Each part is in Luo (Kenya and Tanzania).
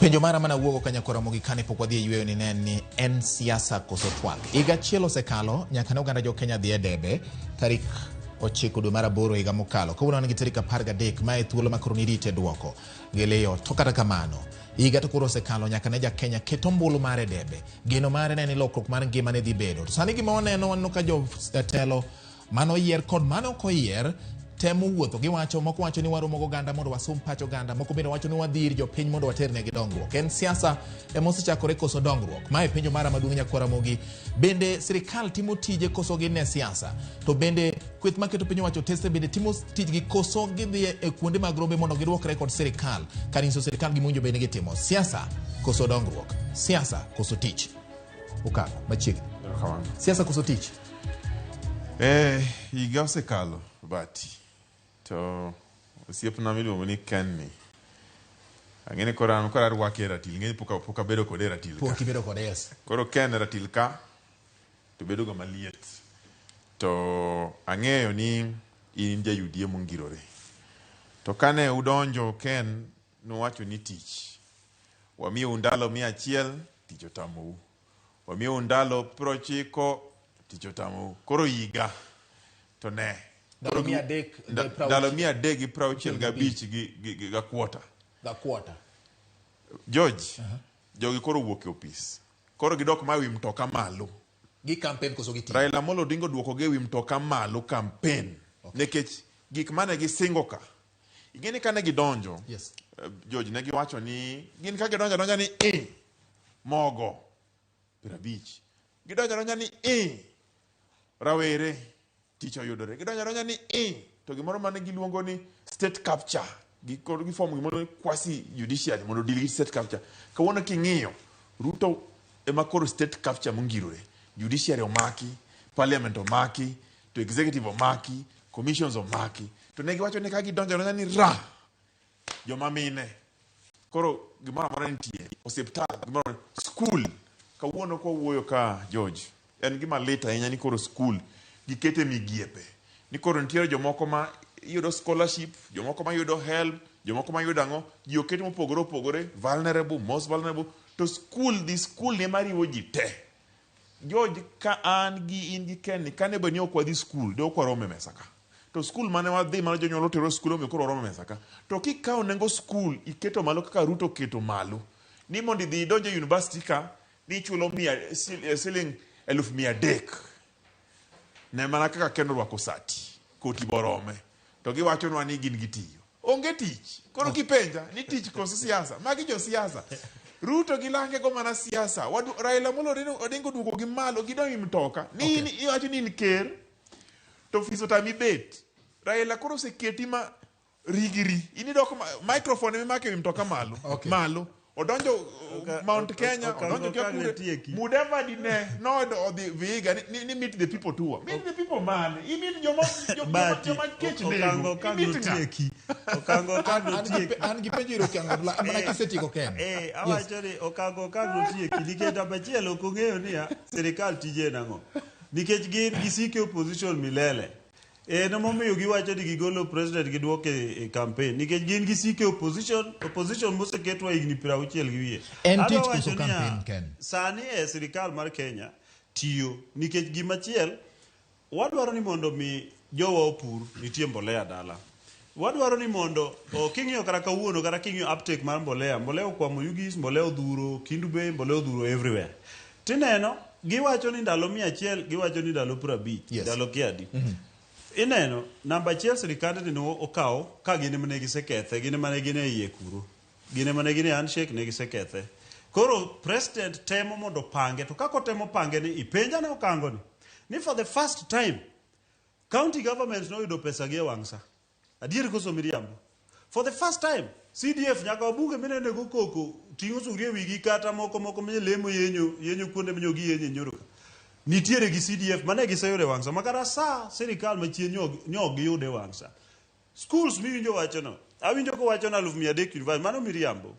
Penjo mara mana wuogo ka nyakora Ramogi kane pok wadhi e yweyo ni ne en ni en siasa koso twak. Higa achiel osekalo nyaka ne oganda jo Kenya dhi e debe tarik 9 dwe mar 8 higa mokalo. Kawuono wan gi tarik 13 ma e thuolo ma koro nirite dwoko gi liyo. To kata kamano, higa to koro osekalo nyaka ne ja Kenya ket ombulu mare e debe. Geno mare ne ni lokruok mar ngima ne dhi bedo. To sani gima waneno, waneno ka jotelo mane oyier kod mane ok oyier temo wuotho. Giwacho, moko wacho ni waromo goganda mondo wasum pach oganda, moko bende wacho ni wadhi ir jopiny mondo waternegi dongruok. En siasa ema osechakore koso dongruok? Mae penjo mara maduong' nyakwar Ramogi. Bende sirikal timo tije koso gin e siasa? To bende kweth maketo piny owacho teste bende timo tijgi koso gidhi e kuonde mag rombe mondo giduokre kod sirikal kar nyiso sirikal gima owinjo bed ni gitimo? Siasa koso dongruok? Siasa koso tich? Okang'o machiegni. Erokamano. Siasa koso tich? Eh, higa osekalo Bati. To osiepna miluongo ni Ken ni. Ang'e ni koro an koro arwake e ratil, ing'e ni pok pok abedo kode e ratil ka. Pok ibedo kode, yes. Koro Ken e ratil ka to bedo ga maliet. To ang'eyo ni in ja UDA mongirore. To kane udonjo Ken nowacho ni tich. Wamiyou ndalo 100, tich otamou. Wamiyou ndalo 90, tich otamou. Koro higa to ne. Ndalo 300 gi Ndalo 365 gi ga kwota. Ga kwota. George, jogi koro owuok e ofis. Koro gidok ma wi mtoka malo. Gi campaign koso gitiyo? Raila Amolo Odinga oduokogi e wi mtoka malo campaign. Nikech gik mane gisingo ka. Ing'e ni kane gidonjo, George, ne giwacho ni gin ka gidonjo adonja ni i mogo 50. Gidonjo adonja ni i rawere tich oyudore. Gidonjo adonja ni i to gimoro mane giluongo ni state capture. Gi form gimoro ni quasi judiciary mondo deal gi state capture. Kawuono king'iyo Ruto ema koro state capture mongirore. Judiciary omaki, parliament omaki, to executive omaki, commissions omaki. To ne giwacho ni ka gidonjo adonja ni ra joma mine koro gimoro amora nitie osiptal gimoro skul kawuono kwa wuoyo ka George en gima lit ahinya ni koro skul gikete migiepe ni koro nitiere jomoko ma yudo scholarship jomoko ma yudo help jomoko ma yudo ang'o ji oket mopogore opogore vulnerable most vulnerable to skul dhi skul ni ema riwo ji te George ka an gi in gi Ken ni kane bed ni ok wadhi skul de ok warom e mesa ka. To skul mane wadhi mane jonyuol otero skul omiyo koro waromo e mesa ka. To kikawo nengo skul iketo malo kaka Ruto oketo malo ni mondo idhi idonj e university ka ni ichulo mia, siling 300,000. Ne mana kaka Ken orwako sati, koti borome. To giwachonwa ni gin gitiyo. Onge tich. Koro kipenja ni tich koso siasa, magi jo siasa. Ruto gi lange go mana siasa. Wadu, Raila Amolo Odinga oduogo gi malo gidong' e mtoka. Ni in iwacho ni in ker to ofis otami bet. Raila koro oseketi ma rigiri. In idok microphone mimako e wi mtoka malo. Malo. Odonjo Mount Kenya, odonjo kia kure. Mudavadi ne nodo odhi Vihiga ni meet the people tour. Meet the people mane? I meet joma kech nego. I meet ng'a? Okango okango otieki. An gi penjo ir Okango Abdullah, mana kisetieko Ken. Awacho ni okango okango otieki nikech namba achiel ok ong'eyo niya sirikal tije en ang'o. Nikech gin gisike opposition milele. En emomiyo giwacho ni gigolo president giduoke e campaign nikech gin gisike opposition, opposition moseketwa higni 60 gi wiye. En Adwa tich wacho koso niya, campaign, Ken? Sani e sirikal mar Kenya tiyo nikech gimachiel wadwaro ni mondo mi jowa opur nitie mbolea dala. Wadwaro ni mondo o, king'iyo kata kawuono kata king'iyo uptake mar mbolea, mbolea okwamo Ugis, mbolea odhuro Kendu Bay, mbolea odhuro everywhere. Tineno giwacho ni ndalo 100, giwacho ni ndalo 50, ndalo kiadi. Ineno namba achiel sirikandni no okawo ka gin ema ne gisekethe, gin ema ne gin e iye kuro. Gin ema ne gin e handshake ne gisekethe. Koro president temo mondo opange to kaka otemo pange ni ipenja ne okango ni ni for the first time county governments noyudo pesa gi e wang' sa. Adier koso miriambo? For the first time CDF nyaka wabunge minene go koko ting'o sugria e wigi kata moko moko minye lemo yenyo yenyo kuonde minyo giyenye nyoro ka. Nitiere gi CDF mane giseyudo e wang' sa makata sa sirikal machien nyo giyude e wang' sa. Schools miwinjo wachono, awinjo kowacho ni 300,000 university, mano miriambo.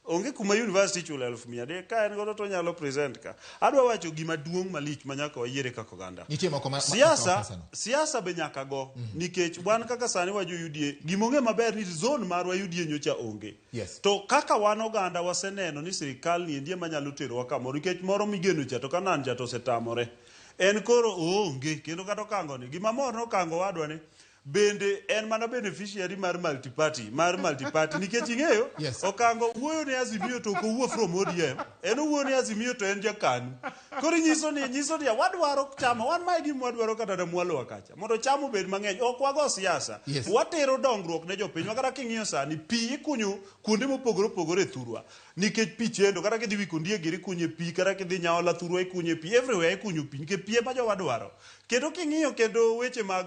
Onge kuma university ichulo 300,000 ka en godo to onyalo present ka. Adwa wacho gima duong' malich ma nyaka wayiere kaka oganda. Nitie moko ma Siasa, pesano. siasa be nyaka go nikech wan kaka sani wa jo UDA gima ong'e maber ni zone marwa UDA nyocha onge. Yes. To kaka wan oganda waseneno ni sirikal ni endi ema nyalo terowa kamoro nikech moro migeno cha to Kanan cha to osetamore. En koro oonge kendo kata okango ni gima mor nokango wadwa ni bende en mana beneficiary mar multiparty mar multiparty nikech ing'eyo Yes. Okango wuoyo ne Azimio to ok owuo from ODM en owuoyo ne Azimio to en jakanu koro nyiso ni nyiso ni wadwaro chama wan mae gima wadwaro kata na mwalowa kacha mondo chama obed mang'eny ok wago siasa Yes. watero dongruok ne jopiny kata king'iyo sani pi ikunyo kuonde mopogore opogore e thurwa nikech pi chendo kata kidhi wi Kondiegi ikunye pi kata kidhi Nyaola thurwa ikunye pi everywhere ikunyo pi nikech pi ema jowa dwaro kendo king'iyo kendo weche mag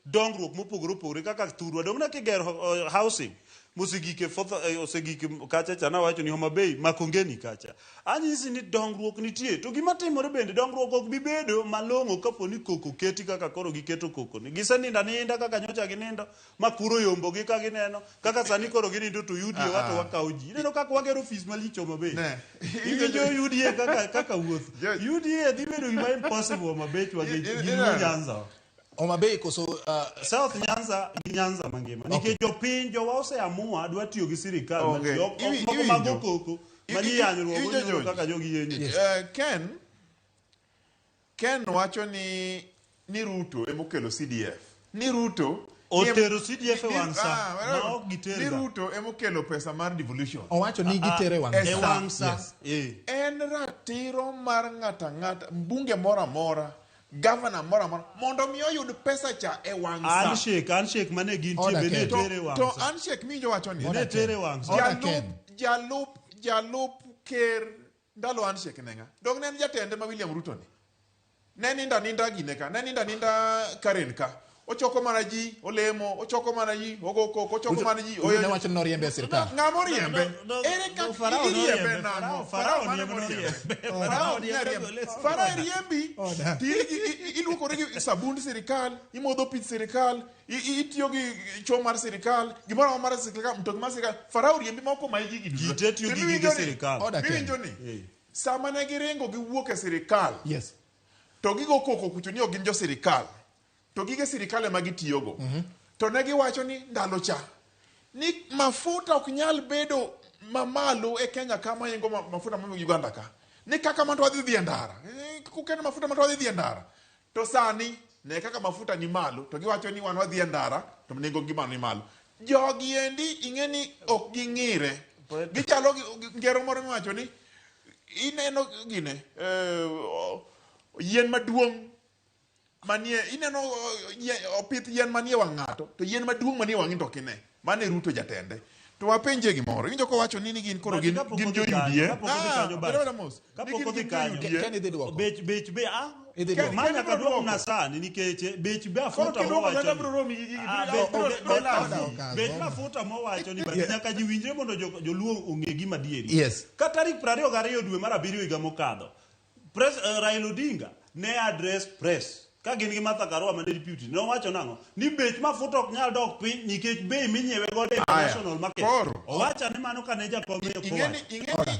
dongruok mopogore opogore kaka thurwa dong' na kigero housing mosegik e fourth, osegik kacha cha nawacho ni Homa Bay Makongeni kacha anyisi ni dongruok nitie to gima timore bende dongruok ok bi bedo malong'o kapo ni koko keti kaka koro giketo koko ni gisenindo aninda kaka nyocha ginindo ma kuro yombogi ka gineno kaka sani koro ginindo to UDA wato wakawo ji ineno kaka wagero ofis malich Homa Bay Ne. iwinjo UDA kaka kaka wuoth UDA dhi bedo gima impossible Homa Bay chwa gi gi Luo Nyanza Homa Bay koso South Nyanza gi Nyanza mangima nikech jopiny jowa oseamua dwa tiyo gi sirikal Onge. matiyo ok moko Iwinjo. mago koko mani yanyruok Iwinjo, oneno George. kaka jogi yenyo Ken wacho ni Ruto emokelo CDF. Ni Ruto Otero CDF e wang' sa, ma ok giter Ni ga. Ruto emokelo pesa mar devolution. Owacho ni gitere e wang' E sa. e wang' sa. Yes. En ratiro mar ng'ata ng'ata, mbunge moro amora, gavana moro amora, mondo mi oyud pesa cha e wang' sa. Handshake mane gintie Order be ne Ken. tere e wang' To sa. handshake minjo wacho ni Ne tere e wang' sa. Order Ken. Jalup ker ndalo handshake ne ng'a? Dong ne en jatende ma William Ruto ni. Ne ninda ninda gine ka, ne ninda ninda Karen ka. Ochoko mana ji, olemo, ochoko mana ji, ogo koko, ochoko mana ji. Ruto ne wacho ni noriembe e sirikal. Ng'ama oriembe? No, Ere kaka Farao iriembe noriembe, nang'o? Farao Farao mane noriembe. moriembe? Farao Farao noriembe, riembe. Farao riembi. Order. Ti iluokori gi sabund sirikal, imodho pi sirikal, itiyo gi cho mar sirikal, gimoro amora mar sirikal, mtoki mar sirikal. Farao riembi ma ok omayi gigi duto. Ji te tiyo To gi miwinjo gige ni- sirikal. Order Ken. Miwinjo ni sama ne giringo giwuok e sirikal Yes. to gigo koko kucho ni ok gin jo sirikal to gige sirikal ema gitiyogo to ne giwacho ni ndalo cha ni mafuta ok nyal bedo mamalo e Kenya ka mahingo mafuta ma Uganda ka ni kaka ma to wadhi dhi e ndara kukeno mafuta ma to wadhi dhi e ndara to sani ne kaka mafuta ni malo to giwacho ni wan wadhi e ndara to nengo ngima ni malo jogi endi ing'e ni ok ging'ire gichalo gi ngero moro miwacho ni ineno gine yien maduong' manie ineno opith yien manie wang' ng'ato to yien maduong' manie wang'i to ok ine mane Ruto jatende to wapenje gimoro iwinjo kowacho ni gin koro gin jo UDA Kapok odhi kanyo Ken idhi duoko. bech be Idhi duoko. ma nyaka duok na sani nikech bech be Koro afuta kiduoko mowacho oganda ni- biro romi gi gigi, Bech- bech mafuta mowacho ni but nyaka ji winjre mondo joluo ong'e gima adieri. Yes. Ka tarik 22 dwe mar abiriyo higa mokadho, Raila Odinga ne address press ka gin gi Martha Karua mane deputy nowacho nang'o ni bech mafuta ok nyal dok piny nikech bei minyiewe godo e international market. Koro. Owacho ni mano kane jakom ne ok owacho.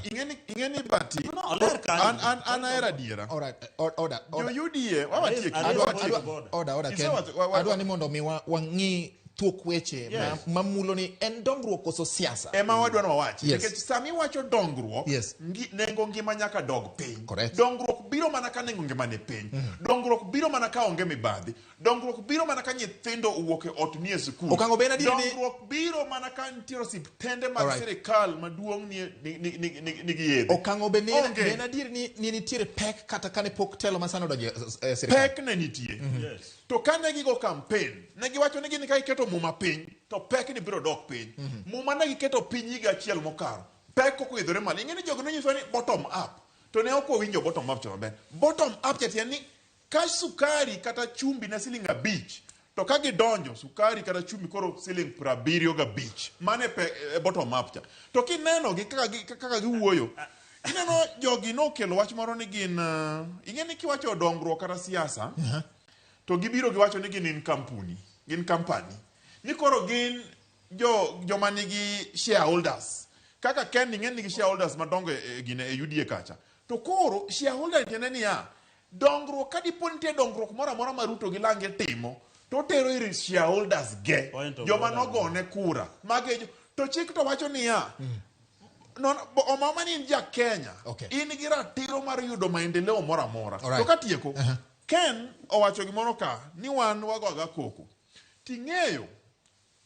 Ing'eni bati No, oler kanyo. an ahero adiera. All right, order, order. Jo UDA wawatieki. Adwa order, order, Ken. Adwa ni mondo mi wang'i thuok weche mamulo ni en dongruok koso siasa. Ema wadwa ni wawachi. Yes. Nikech sama iwacho dongruok, Yes. nengo ngima nyaka dog piny. Correct. Dongruok biro mana ka nengo ngima ni piny. Dongruok biro mana ka onge mibadhi. Dongruok biro mana ka nyithindo owuok e ot nie sikul. Okang'o be en adier ni- Dongruok biro mana ka nitie osiptende mag Alright. sirikal maduong' nigi yedhe. Okang'o be Onge. en adier ni nitiere pek kata kane pok telo ma sani odonjo e sirikal. Pek ne nitie. Yes. To kane gigo campaign, ne giwacho ni gin ka iketo muma piny, to pek ni biro dok piny. Muma ne giketo piny higa achiel mokalo. Pek kok oidhore malo. Ing'e ni jogo nonyiso ni bottom up. To ne ok wawinjo bottom up cha maber. Bottom up cha tiende ni ka sukari kata chumbi ne siling 5, to ka gidonjo sukari kata chumbi koro siling 75. Mano e bottom up cha. To kineno gi kaka giwuoyo, ineno jogi nokelo wach moro ni gin, ing'e ni kiwacho dongruok kata siasa, to gibiro giwacho ni gin in kampuni, gin company. Ni koro gin joma nigi shareholders. Kaka Ken ing'e nigi shareholders madongo e gine e UDA kacha. To koro shareholder tiende niya, dongruok ka dipo nitie dongruok moro amora ma Ruto gi Lange timo, to otero ir shareholders ge, Point of joma order. nogone kura. Mage to chik to wacho niya, omama ni in ja Kenya, Okay. in gi ratiro mar yudo maendeleo moro amora. Alright. To katieko, Ken owacho gimoro ka ni wan wagoga koko. Ting'eyo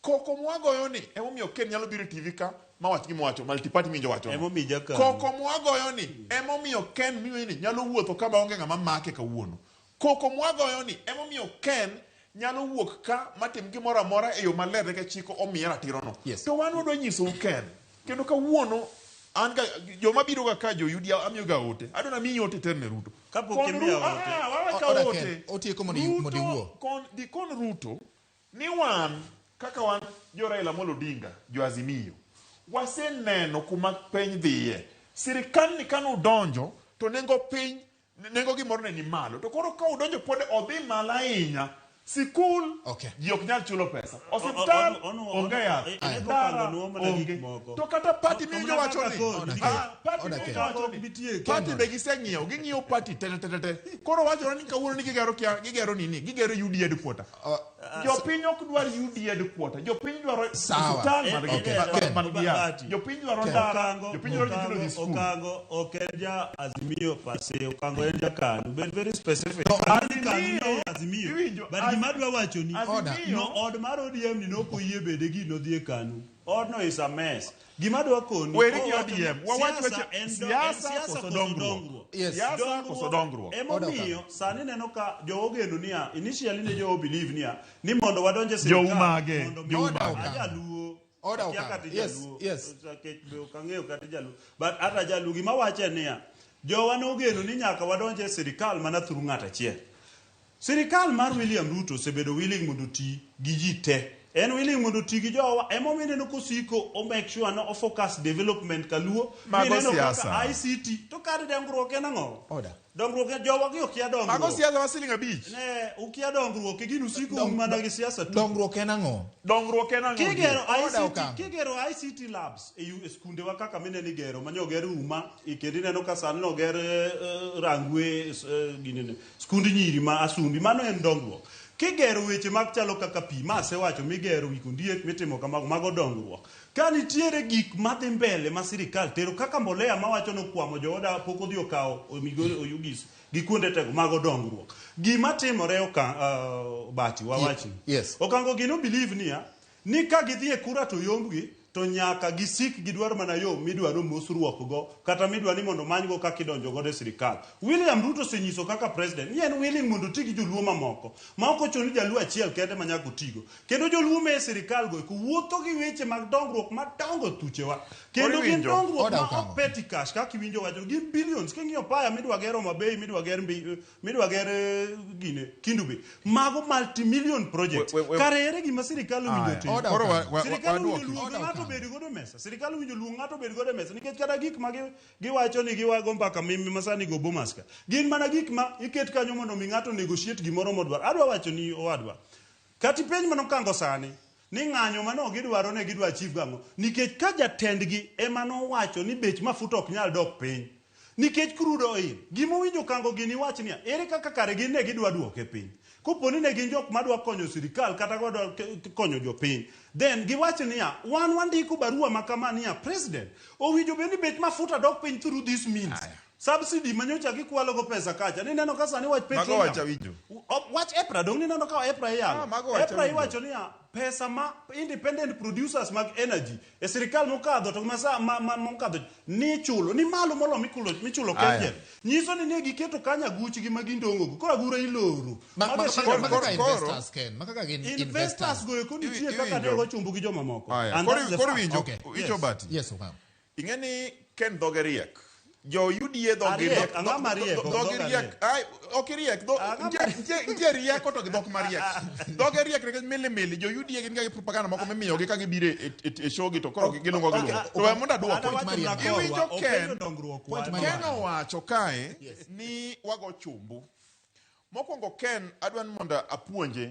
koko mwagoyo ni emomiyo Ken nyalo biro e TV ka mawach gima owacho, multiparty minjo wacho. Emomiyo Jakanu. Koko mwagoyo ni emomiyo Ken miyo ni nyalo wuotho ka maonge ng'ama make kawuono. Koko mwagoyo ni emomiyo Ken nyalo wuok ka matim gimoro amora e yo maler nikech chik omiye ratirono. Yes. To wan wadwa nyisou Ken kendo kawuono an ga joma biro ga ka jo UDA amiyo ga ote. Adwa namiyi ote ter ne Ruto. Kapok Kon imiya ote. Wawe ka Oda ote. Ken, otieko mondo Ruto iwuo. Kon di kon Ruto ni wan kaka wan jo Raila Amolo Odinga, jo Azimio, waseneno kuma piny dhiye. Sirikal ni kane udonjo to nengo piny nengo gimoro ne ni malo. To koro ka udonjo pod odhi malo ahinya. Sikul Okay. ji ok nyal chulo pesa. Osiptal onge yath. Ndara onge. To kata party miwinjo wacho ni party miwinjo wacho ni party be giseng'iewo, ging'iewo party te te te te. Koro wachore ni kawuono ni gigero kia, gigero nini, gigero UDA headquarter. Jopiny ok dwar UDA headquarter. Jopiny dwaro Sawa. osiptal man gi Okay. man- man gi yath. Bahati. Jopiny dwaro Ken. ndara. Okango, Jopiny dwaro nyithindo dhi Okango, skul. Okango, ok en ja Azimio per se, Okango en ja KANU. Bed very specific. No, An ni KANU Azimio, ni Azimio. iwinjo, But gima adwa wacho ni, Azimio, no od mar ODM ni nok oyie bede gi nodhi e KANU. Odno is a mess. Gima adwa koni, Weri gi owacho ni ODM. Wawach siasa weche- en siasa siasa koso koso dongruok. dongruok. Yes. Siasa koso dongruok. Emomiyo sani neno ka jowo geno niya, initially ne jowo believe niya, ni mondo wadonj e sirkal. Joumage, mondo mi- joumage. Ajaluo. Order Akia Okang'o. kata Yes, jaluo. yes. Nikech be ok ang'eyo kata jaluo. But ata jaluo gima wacho en niya, jowa nogeno ni nyaka wadonj e sirkal mana through ng'at achiel. Sirikal mar William Ruto osebedo willing mondo oti gi ji te. En willing mondo oti gi jowa, emomiyo ineno kosiko o make sure no o focus development kaluo. Mago Mineno kaka siasa. ICT. To kar dongruok en ang'o? Order. Dongruok en jowa gi okia Mago dongruok. siasa ma siling abich. Ne, ukia dongruok, gin usiko un mana gi siasa tu. Dongruok en ang'o? Dongruok en ang'o? Kigero Order ICT, Okang'o. kigero ICT labs e e skundewa kaka mineno igero manyo oger Uma, kendo ineno ka sani noger Rangwe ginene, skund nyiri ma Asumbi, mano en dongruok. Kigero weche mag chalo kaka pi, ma asewacho migero wi Kondiek mitimo kamago, mago dongruok. Ka nitiere gik madhi mbele ma sirikal tero kaka mbolea mawacho nokwamo jooda pok odhi okawo Migori Oyugis gi kuonde tego, mago dongruok. Gima timore Bati, wawachni. Yes. Okango gino believe niya, ni ka gidhi e kura to yombgi, to nyaka gisik gidwar mana yo midwaro mosruok go, kata midwa ni mondo manygo kaka idonjo godo e sirikal. William Ruto osenyiso kaka president ni en willing mondo oti gi joluo mamoko, ma ok ochuno ni jaluo achiel kende ma nyaka otigo. Kendo joluo ma e sirikal go eko wuotho gi weche mag dongruok madongo thuchewa. Kendo gin Iwinjo. dongruok Order ma Okang'o. ok petty cash kaka iwinjo wacho, gin billions. King'iyo paya midwa ger Homa Bay, midwa ger mbi, midwa ger gine Kendu Bay, mago multi-million project. Kare ere gima sirikal owinjo otim? Order Koro Okang'o. Sirikal owinjo waduoki. luong Order ng'ato Okang'o. obed godo e mesa. Sirikal owinjo luong ng'ato obed godo e mesa nikech kata gik ma giwacho ni giwago mbaka mimi masani go Bomas ka. Gin mana gik ma iket kanyo mondo mi ng'ato negotiate gimoro modwaro. Adwa wacho ni owadwa. Kati penj manokango sani ni ng'anyo mano gidwaro ne gidwa achieve gang'o? Nikech ka jatendgi ema nowacho ni bech mafuta ok nyal dok piny. Nikech crude oil, gima owinjo kango gini wach niya, ere kaka kare gin ne gidwa duoke piny? Kopo ni ne gin jok madwa konyo sirikal kata madwa konyo jopiny, then giwach niya, wan wandiko barua ma kama niya, president, owinjo bed ni bech mafuta dok piny through this means. Subsidy manyocha gikwalo go pesa kacha, nineno ka sani wach Mago petroleum. wach awinjo. Wach EPRA, dong nineno ka EPRA iyalo. Ah, mago wach EPRA awinjo. iwacho niya, pesa ma independent producers mag energy e sirikal mokadho to masa ma mokadho ni chulo ni malo molo michulo Aya. KenGen. Nyiso ni ne giketo kanyo aguchgi ma gindong'o go. Koro agura iloro. Mago e shida Ma mar- kaka koro- investors Ken, ma kaka gin Investors investors. go eko nitie Iwi- kaka ne iwinjo. ogo chumbu gi jomamoko. Aya. And Koro that's the koro fact. iwinjo, Okay. iwinjo Yes. Bati. Yes, Okang'o. Ing'e ni Ken dhoge riek. Jo UDA dhogi Ariek, riek. ang'o mariek? Ok Dhogi dhoga riek. riek. Ai, ok riek. Ang'o Nitie rieko to gi dhok mariek. Dhoge riek nikech mili mili. Jo UDA gin ga gi propaganda moko mimiyogi ka gibiro e show gi to koro gilungo gilungo. To we mondo An aduoki. awacho Mariek. mana korwa, Iwinjo openjo Ken. dongruok Point wa. Mariek. Ken owacho kae ni wago chumbu. Mokwongo Ken adwa ni mondo apuonje.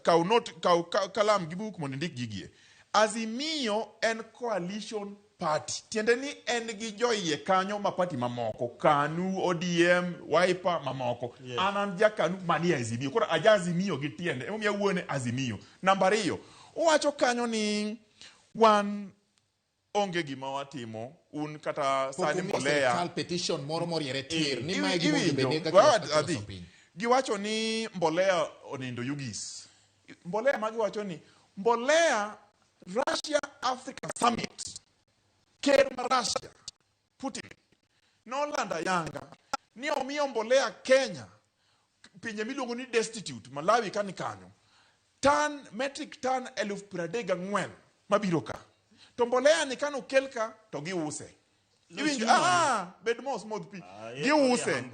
Kaw note, kaw kalam gi buk mondo indik gigie. Azimio en coalition party. Tiende ni en gi joiye kanyo ma party mamoko. KANU, ODM, Wiper mamoko. Yes. An an ja KANU manie Azimio. Koro aja Azimio gi tiende. Emomiyo awuoyo ne Azimio. Namba ariyo, owacho kanyo ni wan onge gima watimo un kata Pok sani umiyo mbolea sirkal petition moro moriere tir ni Iwi- mae gima owinjo bed ni iwinjo. kaka Wa- loso adhi. piny. Giwacho ni mbolea onindo Ugis. Mbolea ma giwacho ni mbolea Russia Africa Summit. Ker ma Russia Putin nolando ayanga ni omiyo mbolea Kenya pinje miluongo ni destitute Malawi kani kanyo tan metric tan 34,000 mabiro ka to mbolea ni kanokel ka to giuse iwinjo ah, bed mos modh pi giuse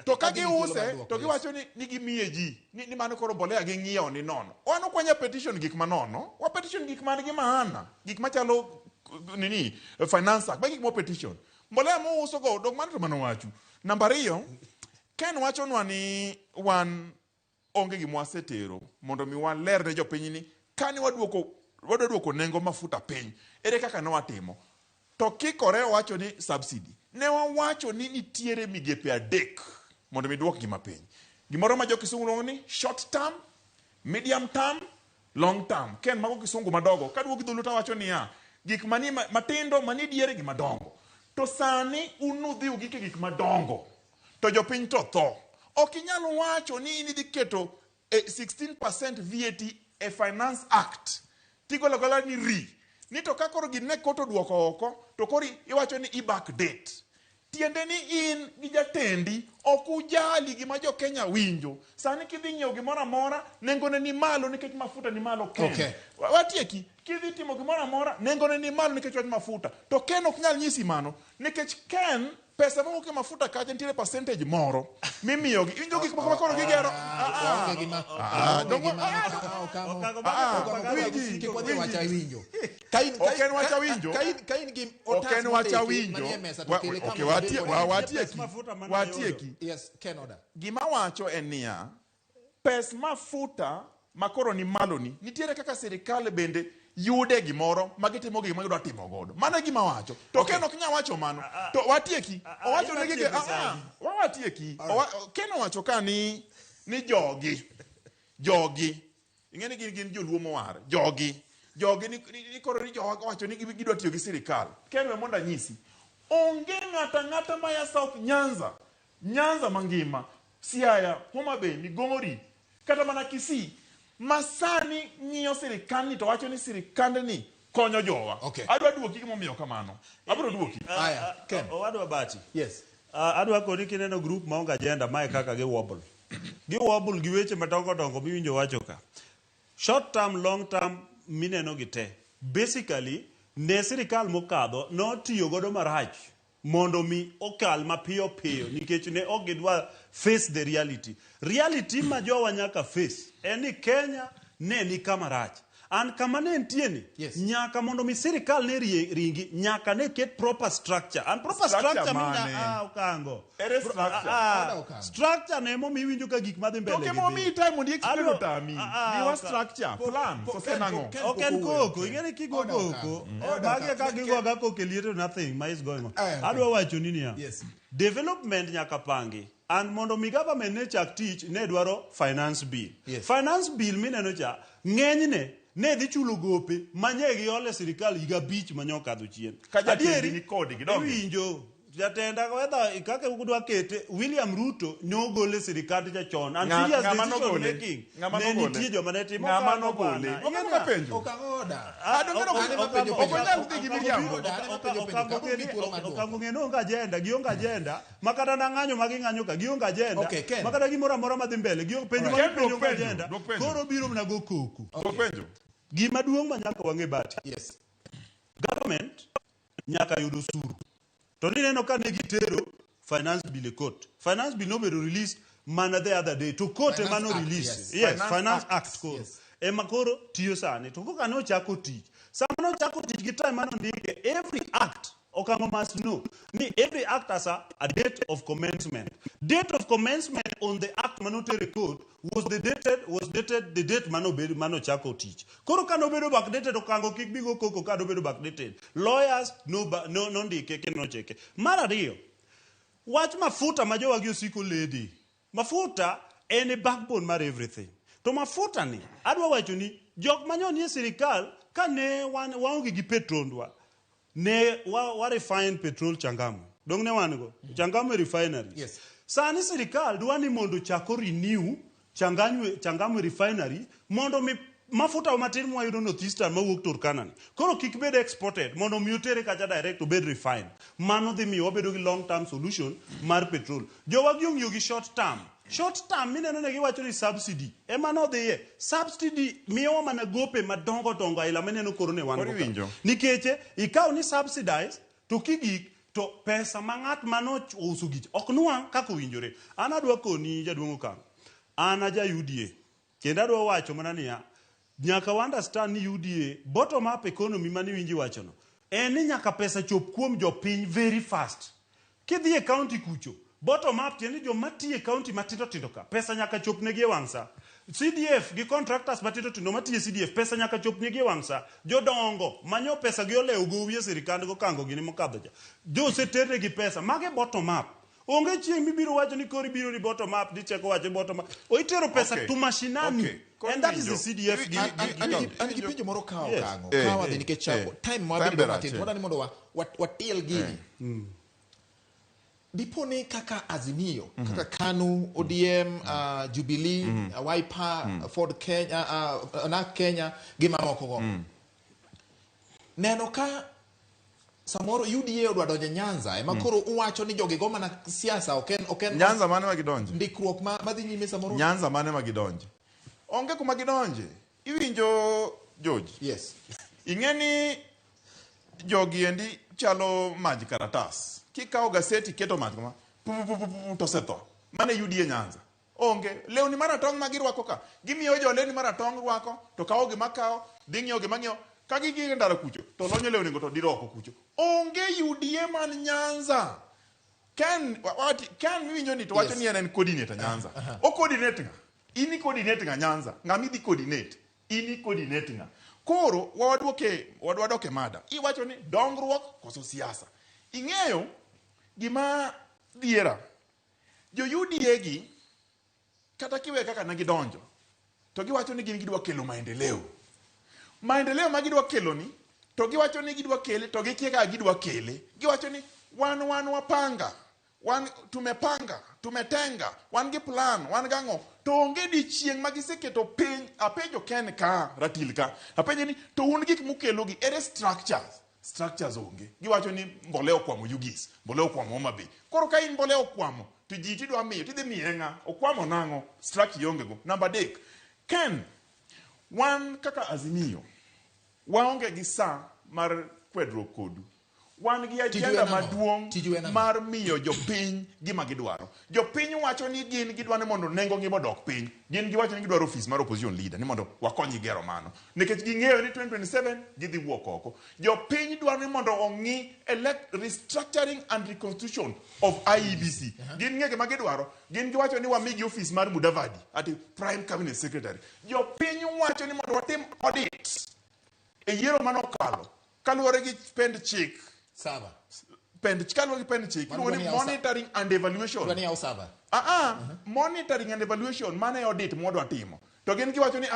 to ka Adhi gi thuolo giuse mar duoko, to yes. giwacho ni, ni gimiye ji ni, ni mano koro mbolea ging'iewo ni nono wan ok wanya petition gik manono wa petition gik man gi maana gik machalo nini finance act ma gik mo petition mbolea mouso go dok mano to mano wachu namba ariyo Ken wachonwa ni wan onge gima wasetero mondo mi waler ne jopiny ni kane waduoko wadwa duoko nengo mafuta piny ere kaka ne watimo to kikore owacho ni subsidy ne wawacho ni nitiere migepe adek mondo mi duok gima piny gimoro ma jo kisungu luongo ni short term medium term long term ken mago kisungu madogo kaduogo gi dholuo tawacho niya gik manie matindo manie diere gi madongo to sani un nudhi ugik e gik madongo to jopiny to tho ok inyal wacho ni in idhi keto 16% VAT e Finance Act tigolo agola ni ri ni to ka koro gini ne kot oduoko oko to koro iwacho ni i backdate tiende ni in gi jatendi ok ujali gima jo Kenya winjo sani kidhi nyiewo gimoro amora nengone ni malo nikech mafuta ni malo Ken Okay. Watieki kidhi timo gimoro amora nengone ni malo nikech wach mafuta to Ken ok nyal nyisi mano nikech Ken pesa mowuok e mafuta kacha nitiere percentage moro mimiyogi iwinjo gik moko ma koro gigero Ah, ah. Waonge gima Ah, waonge dong- gima ah, okamo Okago Ah, bana- winji, kik wadhi winji. wacha winjo Ka in- Ok en wach awinjo. ka in gi ok otas en wach mondiki awinjo manie mesa to Wa- kele okay, kama wabed godo. watieki Mafuta mane watieki Yes, Ken Oda. gima wacho en niya pes mafuta makoro ni malo ni nitiere kaka sirikal bende yude gimoro ma gitimo gima gidwa timo godo mano e gima wacho to okay. Ken ok nyal wacho mano to watieki owacho ne gige iwatieko sani. wawatieki Ken owacho ka ni ni jogi jogi ing'e ni gin joluo mowar jogi jogi ni koro ni jowa owacho ni gidwa tiyo gi sirikal Ken we mondo anyisi onge ng'ata ng'ata maya South Nyanza Nyanza mangima Siaya Homa Bay Migori kata mana Kisii masani ng'iyo sirikandni to wacho ni sirikandni konyo jowa Okay. adwa duoki gimomiyo kamano abiro duoki Aya, Ken. Owadwa Bati. Yes. Adwa koni kineno group maonge agenda mae kaka gi wobble. Gi wobble gi weche madongo dongo miwinjo wacho ka. Short term, long term mineno gi te. Basically, ne sirikal mokadho notiyo godo marach mondo mi okal mapiyo piyo nikech ne ok gidwa face the reality. Reality ma jowa nyaka face en ni Kenya ne ni kama rach. An kama ne entie ni, Yes. nyaka mondo mi sirikal ne ringi, nyaka ne ket proper structure. And proper Structure structure mane? minya, okango. Ere structure? Oda okango. Structure ne emomiyo iwinjo ka gik madhi mbele to gi kemomiyi dhi. time mondo i-explain Adwa- otami miwa structure plan Po- to sen ang'o Ken- Ok en Koko koko, ing'e ni kigo Oda koko, okango. Oda magi okango. ka gigo aga koko e liete nothing ma is going on. Okay. Adwa wacho ni niya, Yes. development nyaka pangi. And mondo mi government ne chak tich ne dwaro finance bill. Yes. Finance bill mineno cha, ng'enyne ne dhi chulo gope manye giole sirikal higa 5 manye okadho chien. Ka jatendi Adieri, ni kodgi, donge? Iwinjo, jatenda whether kaka udwa kete William Ruto nogole sirikand cha chon. And Ng'a- serious ng'ama decision nogole? making Ng'ama ne nogole? nitie joma ne timo Ng'ama kano nogole? bana. Ok Ing'e en niya, penjo. Okango Oda. Ah, donge An ema penjo ok penjo. onyal dhi gi miriambo. Oda, an ema penjo penjo. Okango Ka omi thuolo mar duoko. Okango ng'e ni onge agenda, gionge agenda. Makata na ng'anyo ma ging'anyo ka, gionge agenda. Okay, Ken. Makata gimoro amora madhi mbele, gionge penjo ma Ken, gipenjo duok onge penjo, agenda. duok penjo. Koro biro mana go koko. Dwok penjo Gima duong' ma nyaka wang'e Bati. Yes. Government nyaka yud osuru. To nineno ka ne gitero finance bill e court. Finance bill nobedo released mana the other day. To court ema Finance no Act, release. yes. Yes, Finance Finance Act, Act koro. yes. Ema koro tiyo sani. To koka ne ochako tich. Sama ne ochako tich gi time mane ondike, every act Okango must know ni every act has a date of commencement. Date of commencement on the act manotere court was the dated was dated the date mano mano chako tich. Koro ka nobedo backdated Okango kik bigo koko ka nobedo backdated. Lawyers no ba, no nondike kendo nocheke. Mar ariyo, wach mafuta ma jowagi osiko lady. Mafuta en e backbone mar everything. To mafuta ni, adwa wacho ni jok manyo nie sirikal ka ne wan waonge gi petrol ne wa refine petrol Changamwe. Dong ne wan go. Changamwe refinery. Yes. Sani sirikal dwa ni mondo chako renew Changamwe refinery mondo mi mafuta matin mwayudo North Eastern mawuok Turkana ni. Koro kik bed exported mondo mi otere kacha direct obed refined. Mano dhi miyo wabedo gi long term solution mar petrol. Jowagi ong'iyo gi short term. Short term mineno ne giwacho ni subsidy ema nodhiye. Subsidy miyowa mana gope madongo dongo aila mineno koro ne wan go ka. Nikech ikaw ni subsidize to kigik to pesa ma ng'at mano ouso gich ok nwang' kaka owinjore. An adwa koni jaduong' Okang', an aja UDA kendo adwa wacho mana niya, nyaka wa understand ni UDA bottom up economy mane iwinjo iwachono en ni nyaka pesa chop kuom jopiny very fast. Kidhi e county kucho, bottom up tiende ni joma tiyo e county matindo tindo ka, pesa nyaka chop negi e wang' sa. CDF gi contractors matindo tindo matiyo e CDF, pesa nyaka chop negi e wang' sa. Jodongo manyo pesa gi olewo gowi e sirikand go kango gini mokadho cha. Jo oseternegi pesa, mage bottom up. Onge chieng' mibiro wacho ni koro ibiro ni bottom up, dichako wacho bottom up. Oitero pesa to mashinani. And that is the CDF. An gi penjo moro ka Okang'o. Ka wadhi nikech time ma wabedo matin. Wadwa ni mondo watiel gini. Dipo ni kaka Azimio, kaka KANU, ODM, Jubilee, Wiper, Ford Kenya, NARC Kenya, gi mamoko go. Neno ka samoro UDA odwa donjo Nyanza ema koro uwacho ni jogi go mana siasa ok en Nyanza mane ma gidonje? Ndikruok ma dhi nyime samoro. Nyanza mane ma gidonje? Onge kuma gidonje. Iwinjo George? Yes. Ing'e ni jogi endi chalo maj karatas. Kikawo gaseti keto mach kama, pu pu pu pu to osetho. Mane UDA Nyanza. Onge. Lewni maratong' ma girwako ka. Gimiyo jo lewni maratong' rwako, to kawo gima kawo, dhi ng'iewo gima ng'iewo. Ka gigik e ndara kucho, to lonyo lewni go to diro oko kucho. Onge UDA man Nyanza. Ken, wati, Ken miwinjo ni to wacho ni en coordinator Nyanza. O coordinate ng'a? In i coordinate ng'a Nyanza? Ng'a midhi coordinate? In i coordinate ng'a? Koro, wadwoke mada. Iwacho ni dongruok koso siasa. Ing'eyo gima dhiera. Jo UDA gi, kata kiwe kaka ne gidonjo, to giwacho ni gin gidwa kelo maendeleo. Maendeleo ma gidwa kelo ni, to giwacho ni gidwa kele, to gikia kaka gidwa kele. Giwacho ni wan wapanga, wan tumepanga, tumetenga, wan gi plan, wan gang'o. To onge dichieng' ma giseketo piny, apenjo Ken ka, Ratil ka, apenjo ni to un gik mukelo gi, ere structures? Structures onge. Giwacho ni mbolea okwamo Ugis, mbolea okwamo Homa Bay. Koro ka in mbolea okwamo, to ji tidwa miyo, tidhi miye ng'a? Okwamo nang'o? Structure ionge go. Namba 3, Ken, wan kaka Azimio, waonge gi sa mar kwedruok kodu. Wan gi agenda maduong' mar miyo jopiny gima gidwaro. Jopiny wacho ni gin gidwa ni mondo nengo ngima odok piny. Gin giwacho ni gidwaro ofis mar opposition leader ni mondo wakonygi gero mano. Nikech ging'eyo ni 2027 gidhi wuok oko. Jopiny dwaro ni mondo ong'i restructuring and reconstitution of IEBC. Gin ng'e gima gidwaro. Gin giwacho ni wamigi ofis mar Mudavadi ati Prime Cabinet Secretary. Jopiny wacho ni mondo watim audit e yiero manokalo kaluwore gi pend chik. Saba. Pend, kaluwore gi pend chik, iluongo ni monitoring and evaluation. Monitoring and evaluation mane audit mwadwa timo. To gin giwacho ni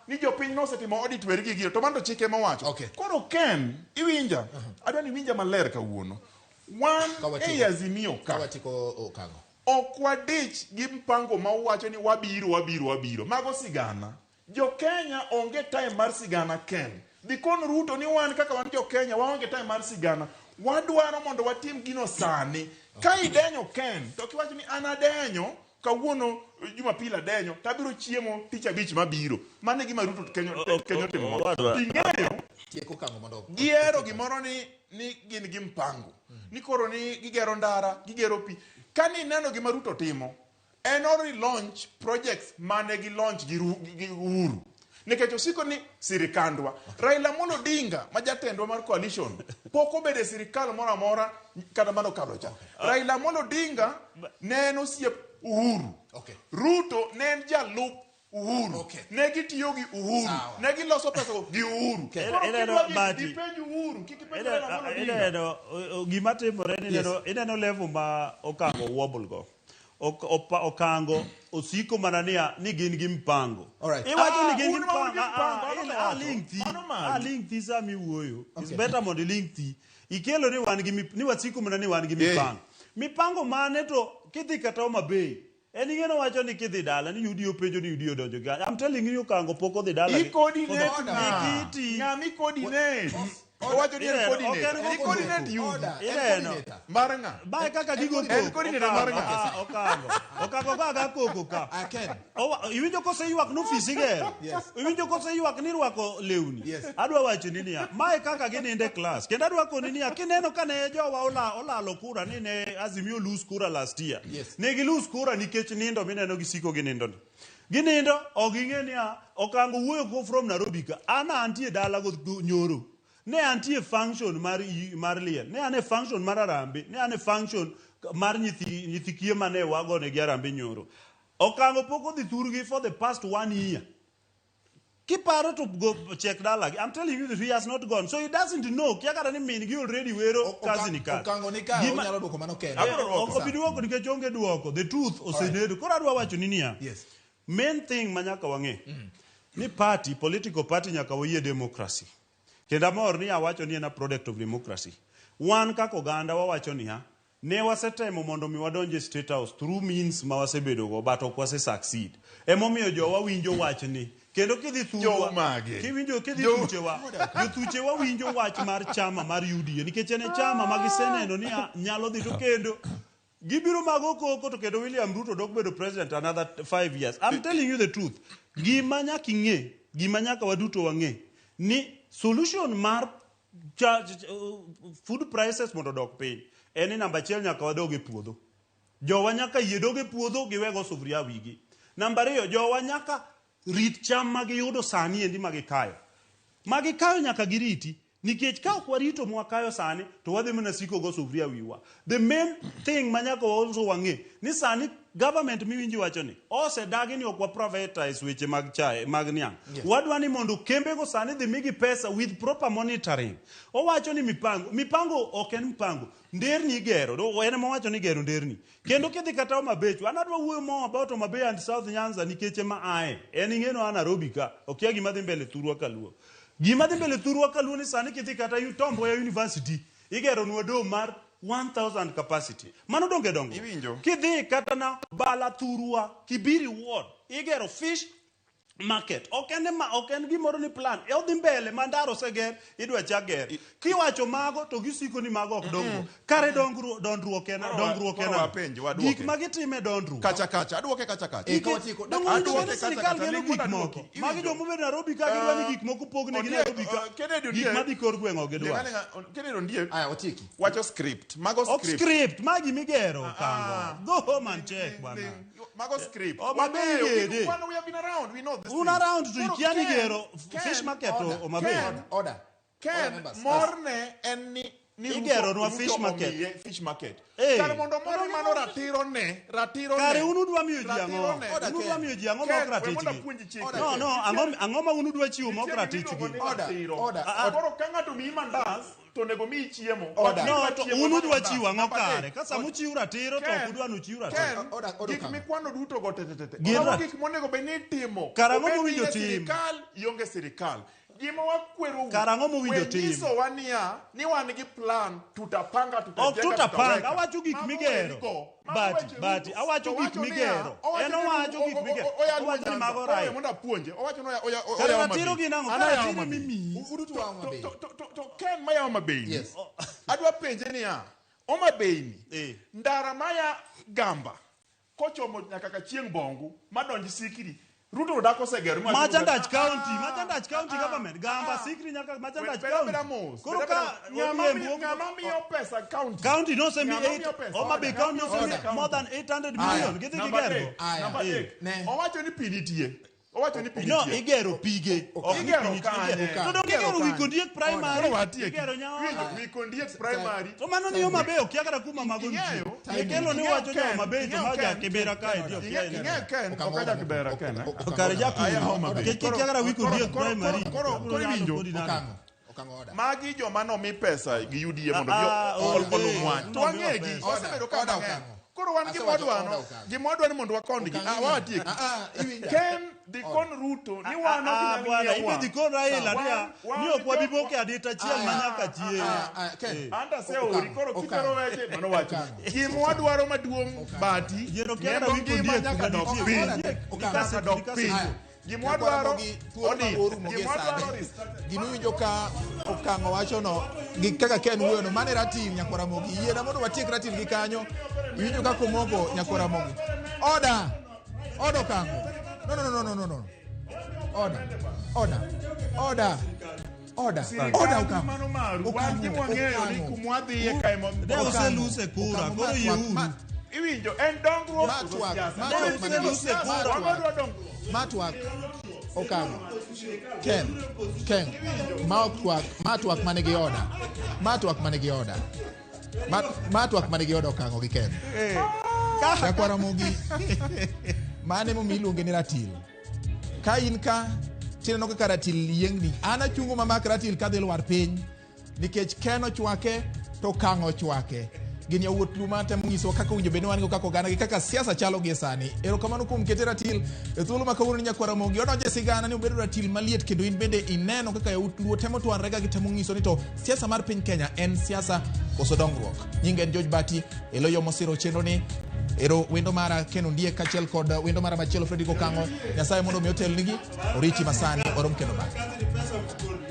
ni jopiny nosetimo audit weri gi giro, to mano to chik ema owacho. Koro Ken, iwinja, adwa ni iwinja maler kawuono. Wan e Azimio ka. Ok wadich gi mpango ma uwacho ni wabiro, wabiro, wabiro. Mago sigana. Jo Kenya onge time mar sigana Ken. Dhi kon Ruto ni wan kaka wan jo Kenya waonge time mar sigana. Wadwaro mondo watim gino sani. Ka idenyo Ken, to kiwacho ni an adenyo, kawuono Jumapil adenyo, tabiro chiemo tich abich mabiro. Mano e gima Ruto Kenya otimo. Ing'eyo, gihero gimoro ni gin gi mpango. Ni koro ni gigero ndara, gigero pi. Ka ni neno gima Ruto timo, en already launch projects mane gi launch gi Uhuru. Nikech osiko ni sirikandwa. Raila Amolo Odinga ma jatendwa mar coalition pok obedo e sirikal moro amora kata mano okalo cha. Raila Amolo Odinga ne en osiep Uhuru. Ruto ne en jalup Uhuru. Ne gitiyo gi Uhuru. Ne giloso pesa go gi Uhuru. Koro Ineno, kidwa gini, Bati. ipenj Uhuru, kik ipenj Raila Amolo Odinga. Ineno gima timore ni ineno level ma Okango wobble go. Okango osiko mana niya ni gin gi mpango. Alright. Iwacho ni Ah, gin gi un ma un gi mpango. mpango, mano Ah, to ling thi. mano maru. Ah, ling thi sama iwuoyo. It's Okay. better mondo iling thi. Ikelo ni wan gi ni wasiko mana ni wan gi mipango. Mipango mane to kidhi kata Homa Bay. En ing'e nowacho ni kidhi dala ni UDA openjo ni UDA odonjo gi. I'm telling you Okango pok odhi dala. I-coordinate ng'a? Ikiti. Ng'a mi-coordinate? Owacho ni en Ineno, ok coordinator. en I-coordinate you. Order. En Ineno. coordinator. Mar ng'a? Bae kaka gigo En koko. coordinator mar ng'a? Okango. Okango ka ga koko ka. Ah, Ken. Iwinjo kose ywak nofis igero. Yes. Iwinjo kose ywak ni rwako lewni. Yes. Adwa wacho ni niya, mae kaka gininde class. Kendo adwa koni niya, kineno ka ne jowa olalo kura ni ne Azimio lose kura last year. Yes. Ne gi lose kura nikech nindo mineno gisiko ginindo ni. Ginindo ok ging'e niya, Okango wuoyo ko from Nairobi ka. An antie dala go nyoro. Ne antie function mar mar liel. Ne an e function mar Harambee. Ne an e function mar nyithi kiye mane wagone gi Harambee nyoro. Okango pok odhi thurgi for the past 1 year. Kiparo to go check dalagi. I'm telling you that he has not gone. So he doesn't know. Kia kata ni min gi already wero kazi ni kazi. Okango ni ka onyalo duoko mano kende. Abiro duoko. Ok obi duoko nikech onge duoko. The truth osenedo. Koro adwa wacho ni niya. Yes. Main thing ma nyaka wang'e. Ni party, political party nyaka wayie democracy. Kendo amor ni awacho ni en a product of democracy. Wan kaka oganda wawacho niya, ne wasetemo mondo mi wadonj e State House through means ma wasebedo go, but ok wase succeed. Emomiyo jowa winjo wachni. Kendo kidhi thurwa, Jou mage? kiwinjo kidhi Jou- thuchewa, jothuchewa winjo wach mar chama mar UDA nikech en e chama ma giseneno ni nyalo dhi to kendo gibiro mago koko to kendo William Ruto dok bedo president another 5 years. I'm telling you the truth. Gima nyaka ing'e, gima nyaka waduto wang'e ni solution mar food prices mondo odok piny en ni namba achiel nyaka wadog e puodho. Jowa nyaka yie dog e puodho giwego sufuria wigi. Namba ariyo, jowa nyaka rit cham ma giyudo sani endi ma gikayo. Ma gikayo nyaka giriti. Nikech ka ok warito mwakayo sani to wadhi mana siko go sufuria wiwa. The main thing ma nyaka also wang'e ni sani government miwinji wacho ni osedagi ni ok wa privatize weche mag chae mag niang'. Yes. Wadwa ni mondo kembego sani dhi migi pesa with proper monitoring. Owacho ni mipango ok en mpango. Nderni igero, en ema owacho ni igero nderni. Kendo kidhi kata Homa Bay, an adwa wuoyo more about Homa Bay and South Nyanza nikech ema ae. En ing'eno an Nairobi ka, okia gima dhi mbele thurwa kaluo. Gima dhi mbele thurwa kaluo ni sani kidhi kata Tom Mboya University, igeronwa dom mar 1000 capacity. Mano donge dongo. Iwinjo. Kidhi kata na Bala thurwa, Kibiri Ward, igero fish market. Ok en gimoro ni plan. E odhi mbele ma ndaro oseger, idwa chak ger. Kiwacho mago to gisiko ni mago ok dongruok. Kare dongruok en dongruok en. Koro wapenj, waduoke. Gik ma gitime dongruok. Kacha kacha, aduoke kacha kacha. Ka watieko, Dongo winjo Aduoke ni kacha sirikal kacha, gero ling gik mondo moko. aduoki. Magi Iwinjo. joma obedo Nairobi ka gidwa ni gik moko pognegi Ondiek, Nairobi ka. Kennedy Gik Ondiek. madhi kor gweng' ok gidwar. Kennedy Ondiek. Aya, watieki. Wacho script. Mago Ok script. script, magi migero Okango. Go home and check bwana. Mago script. Homa Bay Wang'eyo, gede. wan we have been around, we know this Un thing. around to Koro ikia ni Ken, gero Ken, fish market order, Homa Bay. Ken, Order. Ken, Order, members. morne en ni Igero nwa Ruto fish market. omiye fish market. Eh. Kare mondo moro mano ratiro ne, ratiro ne. Kare un udwa miyo ji ang'o? Ratiro ne. Order, Un udwa Ken. miyo ji ang'o ma Ken, ok we ratich mondo gi? apuonji chike. Order, No, Ken. no, ang'o ma un udwa chiwo ma ok Nitie ratich gima gi? iluongo ni Order, ratiro. order, Ah, Koro ka ng'ato miyi mandas, to onego miyi chiemo. Order. No, to Chiemo un mar udwa mandas. chiwo ang'o Namba kare? adek. Ka sama uchiwo ratiro to ok udwa nuchiw ratiro. Ken, Order, order, gik Kanga. mikwano duto go te te te te. Gin Mago rat- gik monego bed ni itimo. Kar ang'o Obed ni mowinjo in e tim? sirikal, ionge sirikal. Gima wakwerou. Kar ang'o mowinjo we tim? nyisowa niya, ni wan gi plan, tutapanga, Ok tutajenga, tutapanga, tutaweka. awacho gik Mago migero. werigo. Mago Bati, weche bati, Ruto. awacho To gik wacho niya, migero. owacho En ni owacho Ruto- gik migero. oya Owacho ni Nyanza. mago Owe right. mondo apuonje. Owacho ni oya Kare oya Homa ratiro Bay. gin ang'o? An Kare aya ratiro Homa Bay. mimiyi. Uduto wa Homa Bay. To Ken maya Homa Bay ni. Yes. Adwa penje niya, Homa Bay ni, Eh. ndara maya Gamba, kochomo nyaka ka chieng' Bongu, madonj Sikiri, Ruto dak osegero ma- Machandach County, Machandach County government. Gamba Sikri nyaka Machandach Beda beda County. mos. Koro Beda ka beda- Odhiambo- Ng'ama miyo pesa county. County nosemi Ng'ama eight, miyo pesa? Homa Bay County Order. nosemi more than 800 Aya. million. Gidhi Namba gigergo. adek, Aya. namba adek. Ne. Owacho ni pi nitie. Owacho ni pi No, nitie. igero pige. Ok ni Igero pi nitie, kanye? igero. To donge Igero igero kanye? Wikondiek primary. Koro watieki. Igero Nyaola. Winjo, Wikondiek primary. To mano ni Homa Bay okia kata kuma mago nitie. Ing'eyo? Ikelo ni Ing'eyo wacho jo Ken, Homa Bay to ing'eyo ma ja Ken, Kibera kae ti okia. Ing'eyo Ken, Okang'o ok aja oda Kibera Ken. eh? Kare ja Aya Homa Bay. Kik kia kata Wikondiek primary. Koro iwinjo. Okang'o. Okang'o oda. Magi joma nomi pesa gi UDA mondo Ah, ah, obi onge. olum wach. To Nomiwa wang'egi, pesa. wasebedo ka Oda mang'eny. okang'o. Koro wan Asewacho gima wadwano, oda okang'o. gima wadwaro ni mondo wakondgi. Okang'o Ah, ing'eyo. wawatieki. Ah, ah, iwinja. Ken dhi kon Ruto ni wan ok Ah, nyal bwana, ng'iewa. ibe dhi kon Raila Wan- niya, wan ni ok wabi jo- boke adita achiel ma nyaka chieng'. Ah, ah, Ken. Anta aseori Okang'o, koro kitero okang'o. weche mano wacho. Okang'o. Gima wadwaro maduong' bati Yiero kia nyembo kata wiko ngima ndiek nyaka kuma dok nitie. piny. Okang'o. Nyaka dok piny. Aya. Gima wadwaro thuolo odi. ma orumo gie Gima wadwaro sani. restructure. Gimiwinjo ka okang'o wachono gi kaka Ken wuoyono mano e ratil nyakwar Ramogi. Yiena mondo watiek ratil gi kanyo. Iwinjo kaka omoko nyakwar Ramogi. Oda. Oda okang'o. No no no no no no. Oda. Oda. Oda. Oda. Oda Sirikal okang'o. mano maru. Wan Okang'o, gima wang'eyo ni okang'o. kumwadhiye ka ema Ne Okang'o. oseluse kura, Okang'o, koro ma yieuru. twak, ma- Iwinjo en dongruok Ma koso twak, siasa. ma Ne twak oseluse manigi- kura, ma wan twak. wadwa dongruok. Ma twak. Okang'o. Ken. Ken. Ma ok twak, ma twak manigi oda. Ma twak manigi oda. Ma, ma twak manigi oda okang'o gi Ken. Nyakwar Ramogi. Mano emomiyo iluonge ni ratil. Ka in ka tineno kaka ratil yiengni. An achungo mamak ratil kadhi lwar piny. Nikech Ken ochwake to Okang'o ochwake. Gin yawuot Luma temo nyisowa kaka owinjo bed ni wan go kaka oganda gi kaka siasa chalo gie sani. Erokamano kuom kete ratil e thuolo ma kawuono ni nyakwar Ramogi odonjo e sigana ni obedo ratil maliet kendo in bende ineno kaka yawuot Luo temo twanre ka gitemo nyiso ni to siasa mar piny Kenya en siasa koso dongruok. Nyinga en George Bati, elo yo mosiro chenro ni ero wendo mara Ken Ondiek kaachiel kod wendo mara machielo Fredrick Okang'o. Nyasaye mondo omi otelnigi, oriti masani, orom kendo bang'e.